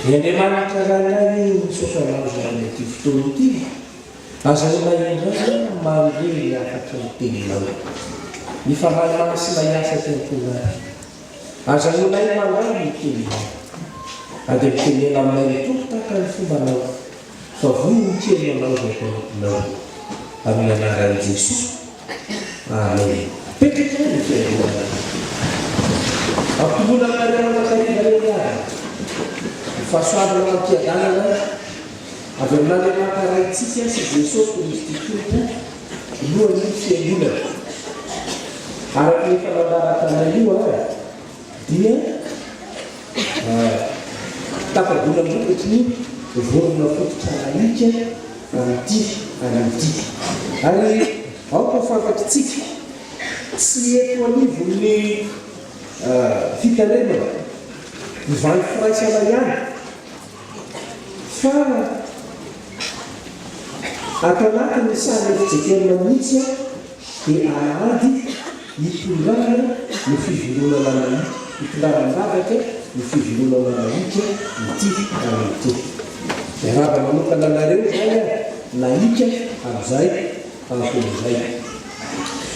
Ry Andriamanitra Rainay, misaotra Anao izahay amin'ity fotoana ity. Azahoanay indray manome ny hafatry ny Teninao. Ny Fanahy Masina hiasa aty am-ponay. Azahoanay mandray ny Teninao. Na dia mitenena aminay ry Tompo tahaka ny fombanao, fa vonon-kelo anao izay mpanomponao. Amin'ny anaran'i Jesoa. Amen. Petraka ny fiangonana. Ampitoboina aminareo mandrakariva re ny havana. Ny fahasoavana amam-piadanana avy amin'Andriamanitra Raintsika sy Jesosy Kristy Tompo Lohan'ny fiangonana. Araka ny efa nambara taminay io ary dia tapa-bolam-bokatry ny vorona fototra laika amin'ity anio ity. Ary aoka ho fantatr'tsika, tsy eto anivon'ny fitandremana izany firaisana ihany fa ato anatin'ny salle FJKM mihitsy dia alahady hitondrana ny fivondronana laïka, hitondrana am-bavaka ny fivondronana laïka ity anio ity. Miarahaba manokana anareo izany aho laïka amin'izay antony izay.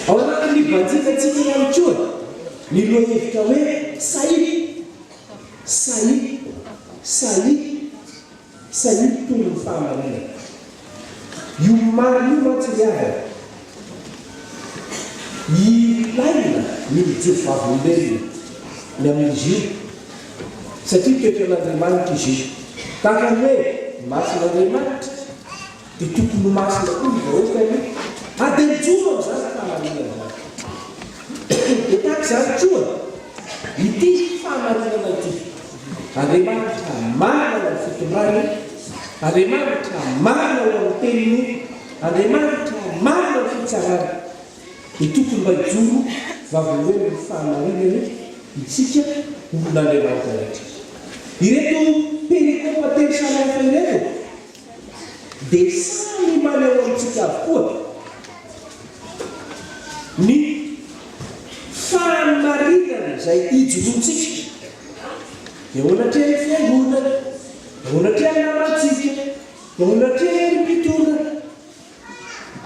Ao anatin'ny banjikantsika ihany koa ny lohahevitra hoe Sahia! Sahia! Sahia! Sahia mitory ny fahamarinana. Io marina io mantsy ry havana, ilaina ny mijoro vavolombelona ny amin'izy io, satria toetran'Andriamanitra izy io. Tahaka ny hoe masina Andriamanitra, dia tokony ho masina koa ny vahoakany, ary dia mijoro amin'izany fahamarinana izany. Dia tahaka izany koa ity fahamarinana ity. Andriamanitra marina ao amin'ny fitondrany, Andriamanitra marina ao amin'ny teniny, Andriamanitra marina ao amin'ny fitsarany. Dia tokony mba hijoro vavolombelon'ny fahamarinany isika olon'Andriamanitra rehetra. Ireto perikopa telo samihafa ireto dia samy maneho amintsika avokoa ny fahamarinana izay ijoroantsika eo anatrehan'ny Fiangonana, eo anatrehan'ny namantsika, eo anatrehan'ny mpitondra.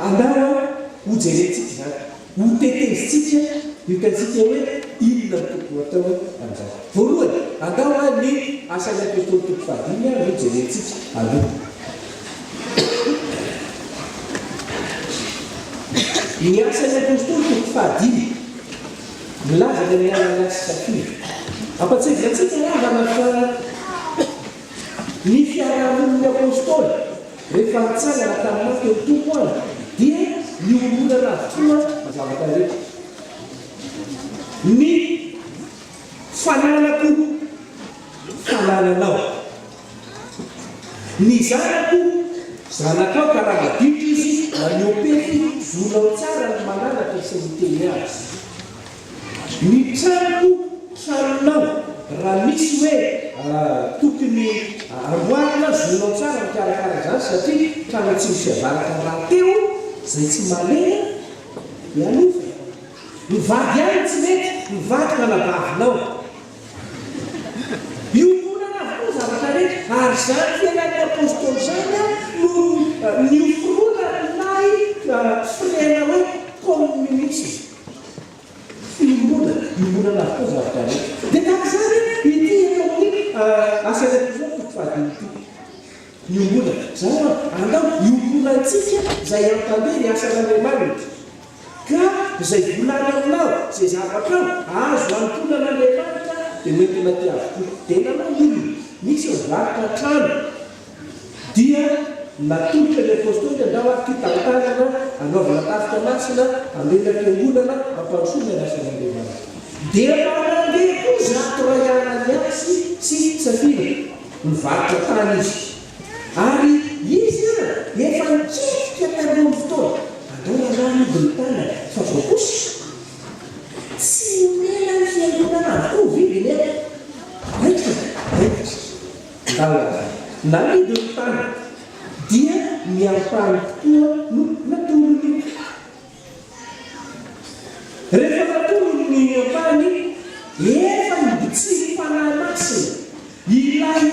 Andao hojerentsika izany, hotetezintsika, hitantsika hoe inona no tokony ho atao amin'izany. Voalohany, andao ny Asan'ny Apostoly toko fahadimy no jerentsika aloha. Ny Asan'ny Apostoly toko fahadimy, milaza ny amin'i Ananiasy sy Safira. Ampatsiahivina antsika havana fa ny fiarahamonin'ny Apostoly rehefa nitsangana tamin'ny maty ny Tompo any dia niombonana avokoa ny zavatra rehetra. Ny fananako fanananao. Ny zanako, zanakao ka raha maditra izy maneho-pefy zonao tsara ny mananatra sy miteny azy. Ny tranoko, tranonao, raha misy hoe tokony amboarina zonao tsara mikarakara izany satria trano atsimo sy avaratra rahateo izay tsy malemy dia alofana. Ny vady ihany no tsy mety, ny vadiko anabavinao. Iombonana avokoa ny zavatra rehetra, ary izany fiainan'ny Apostoly izany no nioforonana ilay firehana hoe communisme. Fiombonana, iombonana avokoa ny zavatra rehetra. Dia tahaka izany ity eto amin'ny Asan'ny Apostoly toko fahadimy ity. Iombonana. Izany hoe andao iombonantsika izay hampandeha ny asan'Andriamanitra. Ka izay vola any aminao, izay zavatra ao, azo hanompoana an'Andriamanitra dia hoentina aty avokoa. Dia nanao ny olona. Nisy nivarotra trano. Dia natolotra ny Apostoly, Andao ary ity tantanana, hanaovana tafika masina, hamela fiangonana, hampandrosoana ny asan'Andriamanitra. Dia mba nandeha koa 100 Ananiasy sy Safira. Nivarotra tany izy. Ary izy an, efa nikitika talohan'ny fotoana. Andao rahalahy hody ny tanana fa voakosoka. Tsy nomena ny fiangonana avokoa ny vidiny an. Raikitra, raikitra. Andao rahalahy. Namidy ny tany dia ny ampahany tokoa no natolony. Rehefa natolony ny ampahany, efa nobotsihin'ny Fanahy Masina ilay.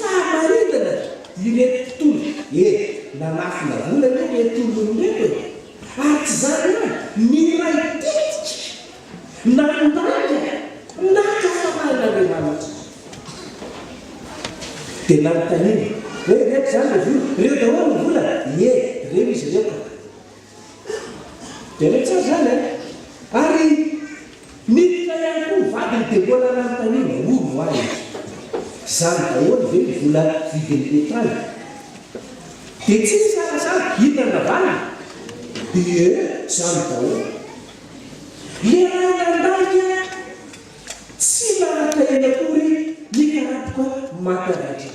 fahamarinana ireto mpitondra e! Nanafina vola anie ireto olona ireto e! Ary tsy izany ihany, niray tetika, nandainga, naka fanahin'Andriamanitra. Dia nanontaniana, hoe ireto izany ilay vola? Ireo daholo ny vola? Ie, ireo izy ireo ka. Jereo tsara izany an! Ary niditra ihany koa ny vadiny dia mbola nanontaniana, hono hoa izy, izany daholo ve ny vola vidin'ilay tany? Dia tsy nisalasala, inona ny navaliny? Ie, izany daholo. Ilay ray nandainga tsy nanan-karena akory nikarapoka maty avy hatrany.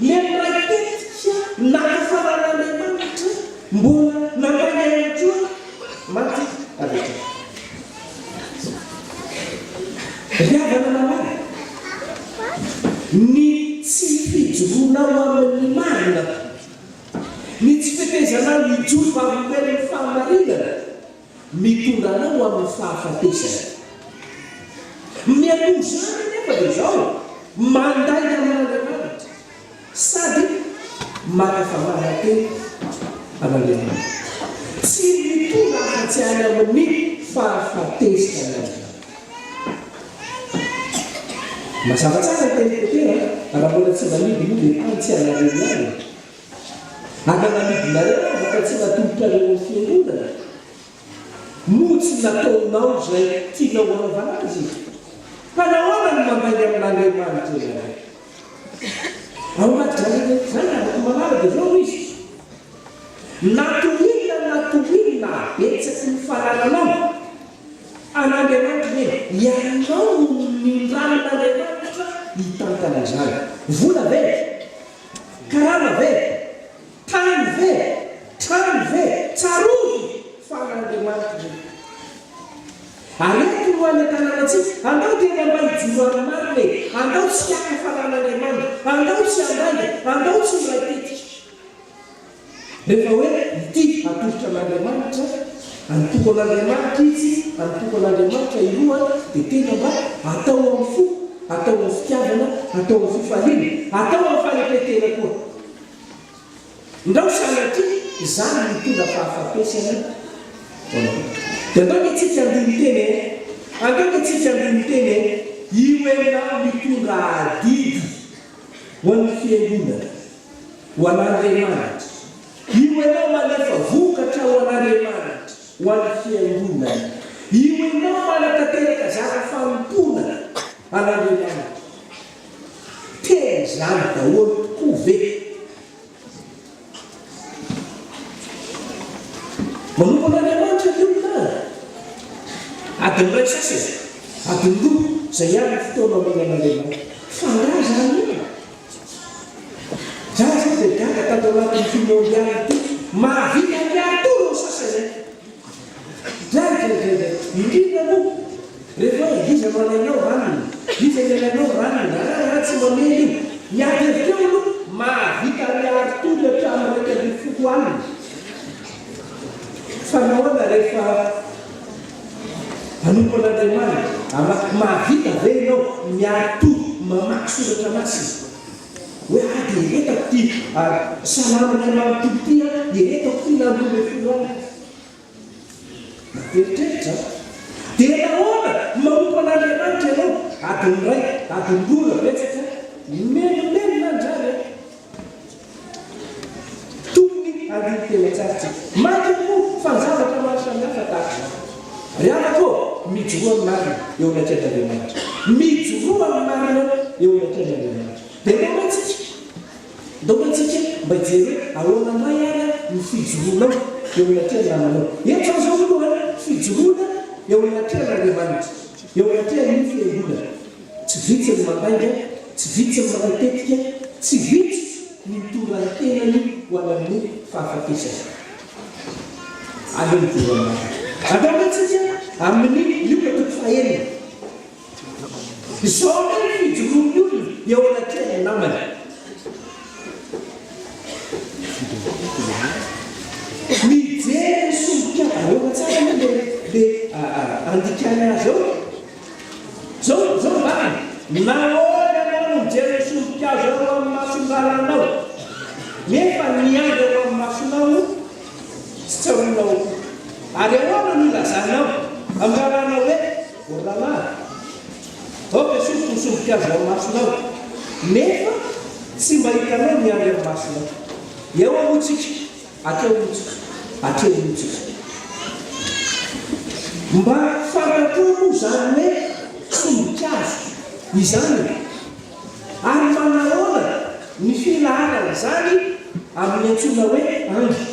Ilay niray tetika naka fanan'Andriamanitra mbola nandainga ihany koa maty avy hatrany. Ry havana malala, ny tsy fijoroanao amin'ny marina, ny tsy fetezanao hijoro vavolombelon'ny fahamarinana, mitondra anao ho amin'ny fahafatesana. Mialoha izany anefa dia izao, mandainga amin'Andriamanitra sady maka famaran-teny an'Andriamanitra. Tsy mitondra afa-tsy any amin'ny fahafatesana izany. Mazava tsara ny tenin'i Petera, raha mbola tsy namidy moa dia tany tsy anareo ihany e. Ary na namidinareo aza ka tsy natolotrareo ny fiangonana, moa tsy nataonao izay tianao hanaovana azy? Fa nahoana no mandainga amin'Andriamanitra ianareo? Ao anatin'izany rehetra izany, havako malala, dia izao hoy izy, Na toy inona na toy inona habetsaky ny fanananao an'Andriamanitra ve, ianao no nindramin'Andriamanitra hitantana izany. Vola ve? Karama ve? Tany ve? Trano ve? Tsarovy fa an'Andriamanitra ireo. Ary eto no anentanana antsika, andao tena mba hijoro ara-marina e! Andao tsy haka fanan'Andriamanitra, andao tsy handainga, andao tsy miray tetika. Rehefa hoe ity atolotra an'Andriamanitra, antoko an'Andriamanitra itsy, antoko an'Andriamanitra iroa, dia tena mba atao amin'ny fo, atao amin'ny fitiavana, atao amin'ny fifaliana, atao amin'ny fanetren-tena koa. Ndrao sanatria izany no hitondra fahafatesana ho anao. Dia andao anie tsika handini-tena e! Andao anie tsika handini-tena e! Io ianao mitondra adidy ho an'ny fiangonana. Ho an'Andriamanitra. Io ianao manefa vokatra ho an'Andriamanitra, ho an'ny Fiangonany. Io ianao manatanteraka zara fanompoana an'Andriamanitra. Tena izany daholo tokoa ve? Manompo an'Andriamanitra ny olona adiny iray sasany, adiny roa, izay ihany ny fotoana omena an'Andriamanitra. Fa angaha izany io? Za zao dia gaga tato anatin'ity mondial ity, mahavita miatoro ny sasany an! Dray dray dray dray, indrindra moa rehefa hoe iza no alainao ranona, iza ny alainao ranona, aa tsy mamely io, miady hevitra eo aloha, mahavita miaritory hatramin'ny 11 alina, fa nahoana rehefa hanompo an'Andriamanitra, mahavita ve ianao miaritory mamaky soratra masina? Hoe ah dia iretako ity salamo iray manontolo ity an, iretako ity na 12 alina. Mampieritreritra an! Dia nahoana no manompo an'Andriamanitra ianao adiny iray, adiny roa na betsaka? Mimenomenona an'izany an! Tokony handini-tena tsara isika. Mainka koa fa ny zavatra maro samihafa tahaka izany. Ry havako ô, mijoroa amin'ny marina eo anatrehan'Andriamanitra. Mijoroa amin'ny marina eo anatrehan'Andriamanitra. Dia ndao ve tsika, ndao ve tsika mba hijery hoe ahoana indray ary ny fijoroanao eo anatrehan'ny namanao. Eto izany izao aloha fijoroana eo anatrehan'Andriamanitra, eo anatrehan'ny fiangonana. Tsy vitsy ny mandainga, tsy vitsy ny miray tetika, tsy vitsy ny mitondra ny tenany ho any amin'ny fahafatesana. Aleo mijoro amin'ny marina. Andao indray tsika amin'ny Lioka toko fahenina. Izao indray ny fijoroan'ny olona eo anatrehan'ny namany. Mijery ny sombin-kazo. Ahoana tsara moa ilay andikana azy ao? Zao zao ny valiny, Nahoana ianao no mijery ny sombin-kazo ao amin'ny. rahalahinao, nefa ny andry eo amin'ny masonao tsy tsaroanao akory? Ary ahoana no ilazanao amin'ny rahalahinao hoe, Ô rahalahy, aoka esoriko ny sombin-kazo eo amin'ny masonao, nefa tsy mba hitanao ny andry amin'ny masonao? Eo aloha tsika. Hatreo mihitsy, hatreo mihitsy. Mba fantatrao moa izany hoe sombin-kazo izany e? Ary manahoana ny filaharan'izany amin'ny antsoina hoe andry?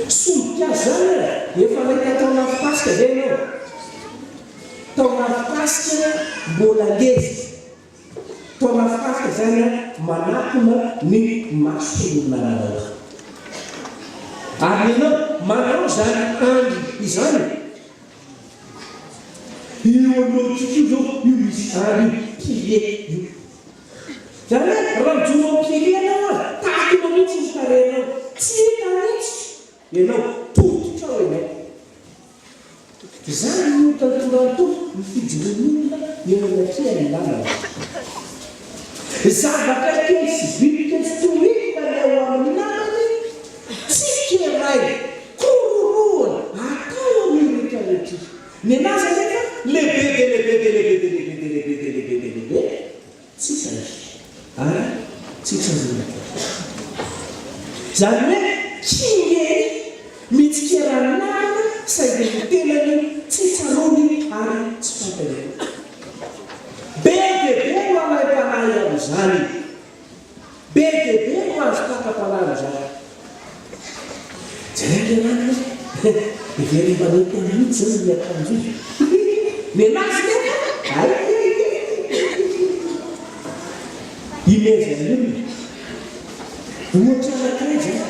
Sombin-kazo izany e! Efa nahita taon'afo pasika ve ianao? Taon'afo pasika mbola ngeza. Toa mahafinaritra izany an, manatona ny mason'ny olona nanao. Ary ianao manao izany andry izany, io alohantsika io izao, io misy andry io, pilier io. Izany hoe raha mijoro amin'ny pilier ianao an, takona mihitsy ny tarehinao, tsy hita mihitsy ianao, tototra ao ianao. Izany no tantoran'ny Tompo ny fijoroan'olona eo anatrehan'ny lalana. Zavatra kely sy biby kely tsy toy inona ny ao amin'ny namany, tsikeraina, kororohana, atao amin'io rehetra rehetra io. Nenazy anefa lehibe dia lehibe dia lehibe dia lehibe dia lehibe dia lehibe dia lehibe, Tsy tsarovy ary tsy tsaroana koa. Izany hoe kinga ery mitsikera ny namana saingy ny tenany tsy tsaroany ary tsy fantany akory. Be dia be no alaim-panahy amin'izany. Be dia be no azo takam-panahy amin'izany. Jereo ilay ranona e! Heveriny mba mety aminy mihitsy izany io akanjo io. Nenazy nefa hay imezan'ny olona. Ohatra anankiray izany.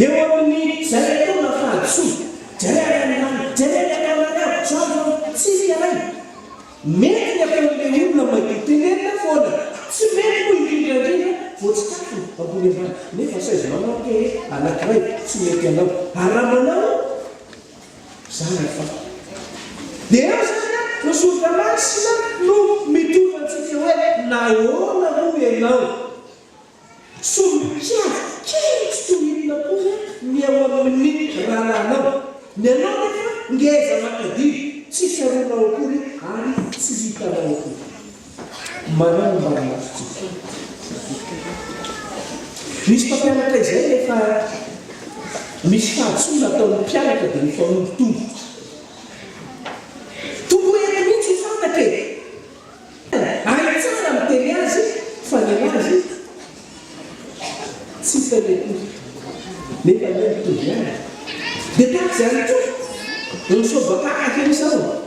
Eo amin'ny izay atao na fahadisoana. Jereo ilay ranona, jereo ny ataonareo, izao izao, tsisy iray. Mety ny ataon'ilay olona madio tenenina foana, tsy mety moa indrindra indrindra vao tsy tafiny ambony ambany nefa saizy manampy hoe anakiray tsy mety anao ary raha manao zara fa dia eo zany an ny soratra masina no mitondra antsika hoe nahoana moa ianao Sombin-kazo kely tsy toy inona akory ny eo amin'ny rahalahinao. Ny anao anefa ngeza makadiry, tsy tsaroanao akory ary tsy hitanao akory. Manao ny ambany masontsika. Nisy mpampianatra izay rehefa misy fahadisoana ataon'ny mpianatra dia mifanompo tongotra. Tokony eto mihitsy ho fantatra e! Hay tsara miteny azy fa ny anazy tsy hitany akory. Nefa anie mitovy ihany. Dia tahaka izany koa ny soabakaka izao.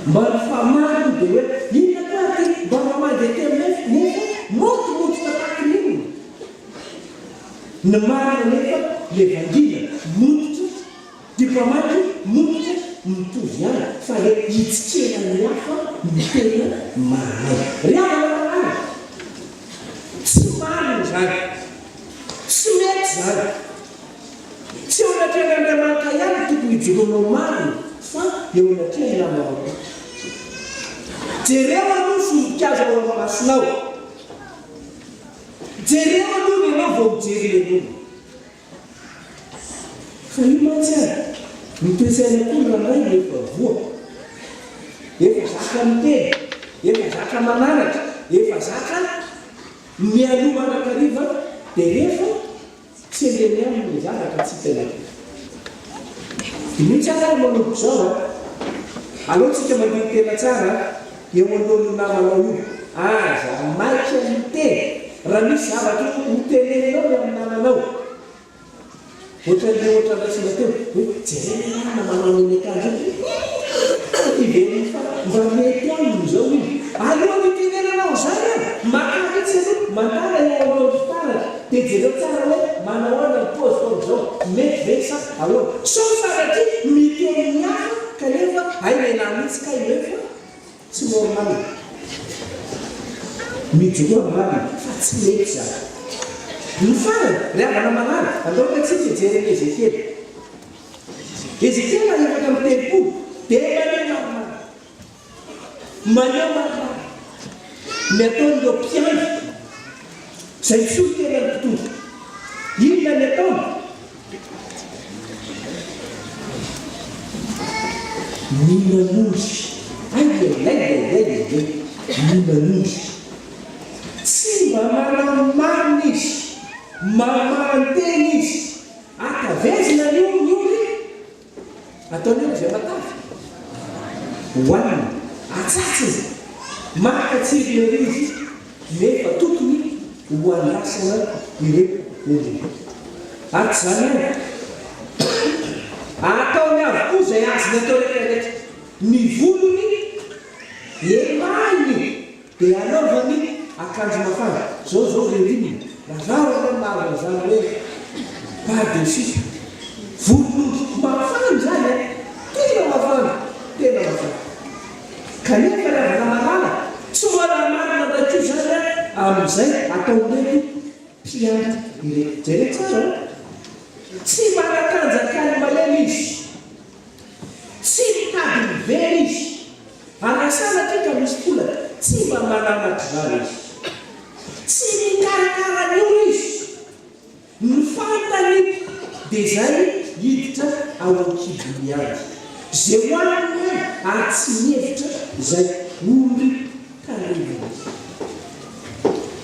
Mba nifamaly dia hoe inona koa ary ity mba mamangy aty aminay nefa motomototra tahaka ny inona. Ny marina nefa le vangiana mototra Ny mpamaky mototra mitovy ihany fa le hitsikera ny hafa no tena mahay. Ry havana malala, tsy marina izany. Tsy mety izany. Tsy eo anatrehan'Andriamanitra ihany no tokony hijoroanao marina fa eo anatrehan'ny namanao koa. Jereo aloha ny sombin-kazo ao amin'ny masonao. Jereo aloha ny anao vao mijery ilay olona. Fa io mantsy ary, ny toe-tsaina koa indraindray no efa voa. Efa zatra miteny, efa zatra mananatra, efa zatra mialoha mandrakariva dia rehefa sendreny aminy ny zavatra tsy hitany akory. Diniho tsara ary manomboka izao an! Aleo tsika mandini-tena tsara eo anoloan'io namanao io. Aza maika miteny raha misy zavatra ho teneninao ny amin'ny namanao. Ohatran'ilay ohatra ndraisina teo hoe jerena ianao ny namanao an'iny akanjo iny. Heveriny fa mba mety aminy izao iny. Alohan'ny hitenenanao izany an, makà mihitsy aloha, mandala eo anoloan'ny fitaratra dia jereo tsara hoe manao ahoana ny paoziko amin'izao, mety ve sa ahoana. Sao sanatria miteny ny hafa kanefa hay lehilahy mihitsy kay no efa Tsy normal. Mijoroa marina fa tsy mety izany. Ny farany, ry havana malala, andao ka tsika hijery an'i Ezekiela. Ezekiela 34 dia maneho maromaro. Maneho maromaro ny ataon'ireo mpiandry izay misolo tena ny mpitondra. Inona ny ataony? Ny manondry. Aiaiaiaiaiai! Ny manondry. Tsy mba manao ny marina izy. Mamahan-tena izy. Ankavezina ny ny ondry. Ataony eo izay matavy. Hohaniny. Atsatsiny. Maka tsirony ery izy nefa tokony ho andrasana ireo ondry ireo. Ary tsy izany ihany. Ataony avokoa izay azony atao rehetra rehetra. Ny volony emahiny dia anaovany akanjo mafana. Izao izao ririnina. Rarao anie ny mahazo an'izany hoe par dessus. Volon'ondry mafana izany e! Tena mafana! Tena mafana. Kanefa ry havana malala, tsy mbola marina indray koa izany amin'izay ataon'ireto mpiandry ireto. Jereo tsara an! Tsy manatanjaka ny malemy izy. Tsy mitady ny very izy. Ary raha sanatria ka misy folaka, tsy mba mananatra izany izy. Tsy mikarakara ny ora izy. Ny fantany dia izay hiditra ao an-kibony ihany. Izay hohaniny ihany ary tsy mihevitra izay ondry tarihiny izy.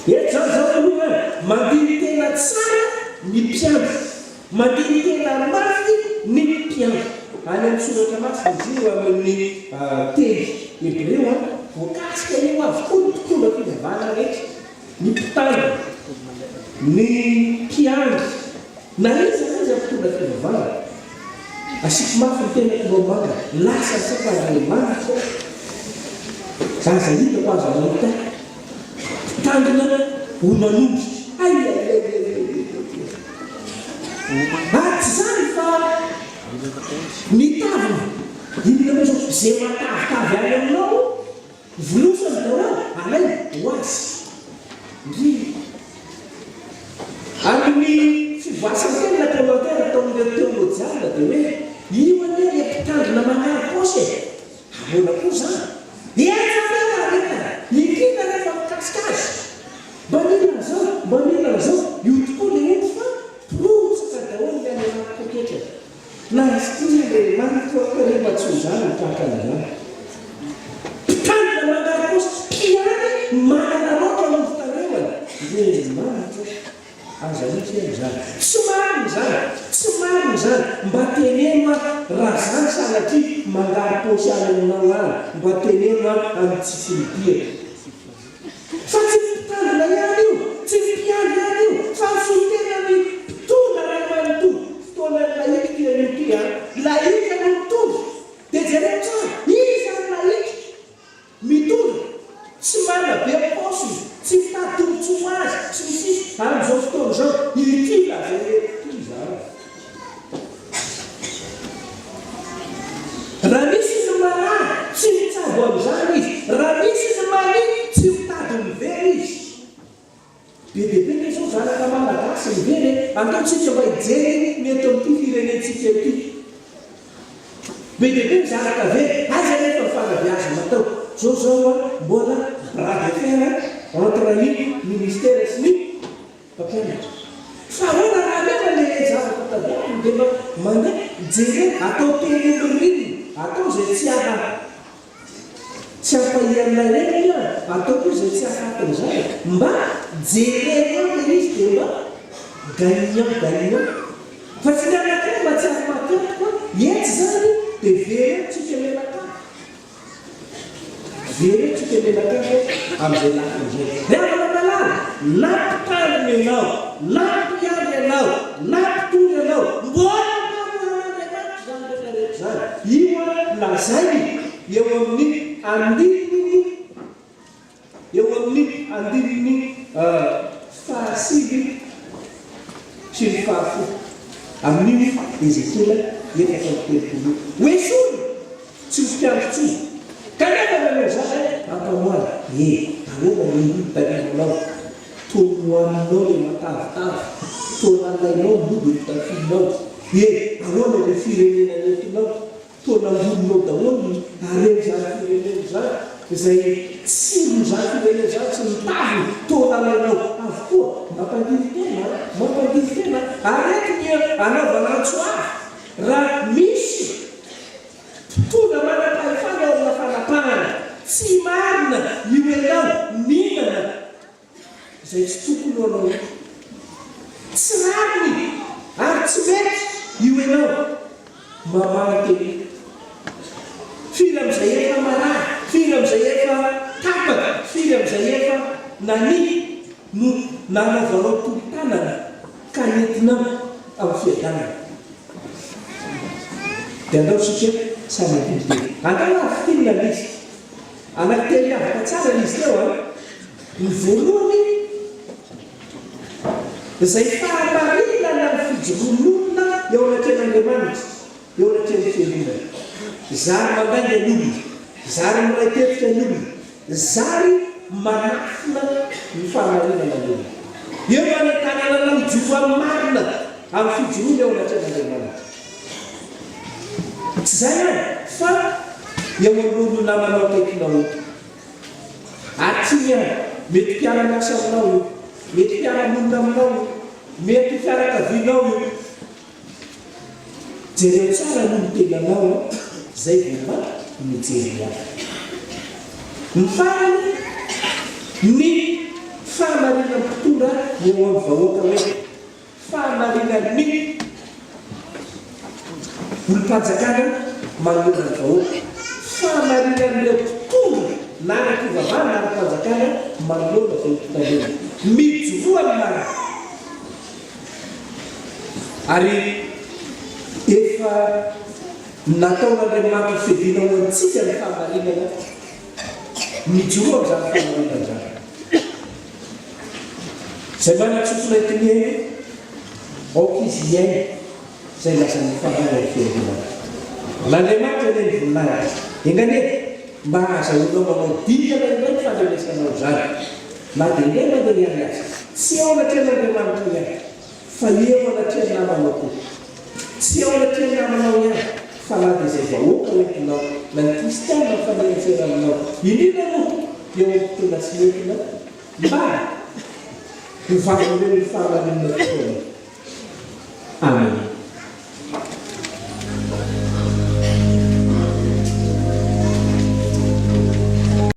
Eto izany izao aloha mandini-tena tsara ny mpiandry. Mandini-tena mafy ny mpiandry. Any amin'ny Soratra Masina izy io amin'ny teny hebreo, voakasika eo avokoa ny mpitondra fivavahana rehetra, ny mpitandrina, ny mpiandry, na iza na iza mpitondra fivavahana. Asiako mafy ny tenako mba ho manga, lasa ny saiko Andriamanitra, zaza hitako aza mahita. Mpitandrina oman'ondry. Aiaiaiaiaiaiai. Ary tsy izany fa ny taviny, inona moa izao, izay matavitavy any aminao, volosany daholo, alainy ho azy. Ndry. Ary ny fivoasan'ny teny na commentaire ataon'ireo teolojianina dia hoe, io anie ilay mpitandrina manary paosy e! Ahoana koa izany? Henjana io aretina, indrindra rehefa mikasika azy. Mba mila an'izao, mba mila an'izao. Io tokoa ilay omby fa mpirotsaka daholo ny any anaty poketrany. Na izy koa anie ilay manitra re mba tsy ho izany ny tratran'izany. Mpitandrina mangarom-paosy, mpiandry manararaotra ny fitandremana. Andriamanitra ô! Aza mihitsy eny izany. Tsy marina izany! Tsy marina izany! Mba teneno aho raha zany sanatria mangaro-paosy any aminao any, mba teneno aho amin'ny tsy finidiako. Fa tsy ny mpitandrina ihany io, tsy ny mpiandry ihany io, fa ny solontena ny mpitondra ray manontolo. Fotoanan'ny laïque ity anio ity an! Laïque no mitondra! Dia jereo tsara, iza ny laïque? Mitondra, tsy manabe paosiny, tsy mitady tombotsoa ho azy, sy ny sisa Amin'izao fotoana izao, ity lazaina eto ity izany. Raha misy ny marary, tsy mitsabo amin'izany izy. Raha misy ny mania, tsy mitady ny very izy. Be dia be ve zao zanaka malagasy ny very e? Andao tsika mba hijery ny eto amin'ity firenentsika ity. Be dia be ny zanaka very, aiza anefa ny fanabeazana atao? Zao zao an, mbola bras de fer entre ny ministera sy ny mpampianatra. Fa ahoana raha alena le zavatra tadiaviny dia mba mandeha, jereo, atao teny ririnina, atao izay tsy aha. Tsy ampahian'ilay reniny an! Ataoko izay tsy hahafatin'izany e! Mba jereo ihany ilay izy dia mba gagnant gagnant. Fa tsy ny anankiray mahatsiaro maty antoka etsy izany dia very eo tsika mianakavy. Very eo tsika mianakavy amin'izay lafiny izay. Ry havana malala, na mpitandrina ianao, na mpiandry ianao, na mpitory ianao, mbola mpamoron'Andriamanitra izany rehetra rehetra izany. Io an, lazainy eo amin'ny andininy eo amin'ny andininy fahasivy sy ny fahafolo amin'io Ezekiela 34 io. Ho esorina tsy ho mpiandry intsony. Kanefa nanao izany ampamoahana. E, ahoana no nitarihanao? Toa nohaninao ilay matavitavy, toa nalainao ny mody notafihinao. E, ahoana ilay firenena nentinao? Toa nangoninao daholo ny haren'izany firenena izany. Izay tsiron'izany firenena izany sy ny taviny toa nalainao avokoa. Mampandiny tena, mampandiny tena. Ary eto ny anaovana antso avo, raha misy mpitondra manam-pahefana eo amina fanapahana tsy marina io ianao mihinana izay tsy tokony ho anao io. Tsy rariny ary tsy mety io ianao mamaly teny io. Firy amin'izay efa marary, firy amin'izay efa tapaka, firy amin'izay efa nania no nanaovanao tolo-tanana ka nentinao amin'ny fiadanana. Dia andao isika samy handini-tena. Andao ary fintinina ilay izy. Anankitelo miavaka tsara ilay izy teo an. Ny voalohany, izay fahamarinana ny fijoroan'olona eo anatrehan'Andriamanitra, eo anatrehan'ny Fiangonana. Zary mandainga ny olona, zary miray tetika ny olona, zary manafina ny fahamarinana ny olona. Eo no anentanana anao hijoro amin'ny marina, amin'ny fijoroana eo anatrehan'Andriamanitra. Tsy izay ihany, fa eo anoloan'io namanao akaikinao io. Ary tsy io ihany, mety mpiara-miasa aminao io, mety mpiara-monina aminao io, mety ho fianakavianao io. Jereo tsara aloha ny tenanao an, izay vao mba mijery ny hafa. Ny farany, ny fahamarinan'ny mpitondra eo amin'ny vahoaka hoe. Fahamarinan'ny olom-panjakana manoloana ny vahoaka. Fahamarinan'ireo mpitondra na ara-pivavahana na ara-panjakana manoloana izay mpitandrina. Mijoroa ny marina. Ary efa nataon'Andriamanitra ho fiadiana ho antsika ny fahamarinana. Mijoroa amin'izany fahamarinana izany. Izay manan-tsofina hitoniaina, aoka izy hihaino izay lazain'ny Fanahy ao amin'ny Fiangonana. An'Andriamanitra anie ny voninahitra. Enga anie mba hahazahoanao manao dingana indray ny fandrenesanao izany, na dia indray mandeha ihany aza, tsy eo anatrehan'Andriamanitra ihany, fa eo anatrehan'ny namanao koa. Tsy eo anatrehan'ny namanao ihany, fa na dia izay vahoaka hoentinao, na ny kristiana mifanerasera aminao, indrindra moa eo amin'ny fotoana tsy nentina, mba ho vavolombelon'ny fahamarinana tokoa ianao.